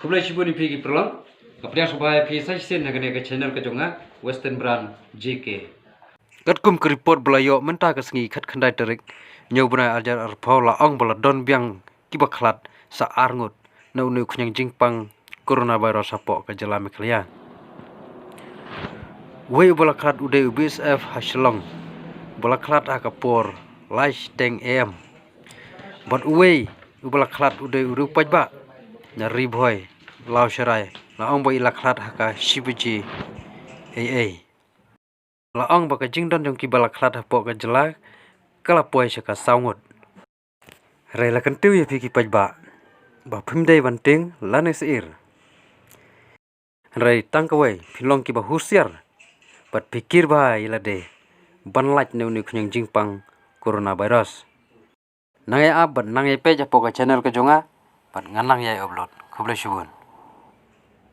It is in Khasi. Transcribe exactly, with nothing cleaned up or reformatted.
Khublei shibun ïa phi ki paralok. Nga pdiang sngewbha ïa phi sa shisien ha kane ka channel ka jong nga, Western Brand J K. Katkum ka report ba la ïoh mynta ka sngi khatkhyndai tarik hynñiew bnai arhajar arphew la ong ba la don biang kiba khlad sa arngut na une u khñiang jingpang coronavirus hapoh ka jylla Meghalaya. Uwei uba la khlad u dei u B S F ha Shillong, uba la khlad ha ka por lai shiteng A M. Bad uwei uba la khlad u dei u riew paidbah na Ri Bhoi, Lawsharai, la ong ba i la khlad ha ka shi baje eiei. La ong ba ka jingdon jong kiba la khlad hapoh ka jylla ka la poi sha ka saw ngut. Hynrei la kyntiew ïa phi ki paidbah ba phim dei ban tieng lane syier. Hynrei tang kawei, phin long kiba husiar bad pyrkhat bha ïa lade ban lait na une u khñiang jingpang coronavirus. Nang ïa ap bad nang ïa peit hapoh ka channel ka jong nga bad ngan nang ïa upload. Khublei shibun.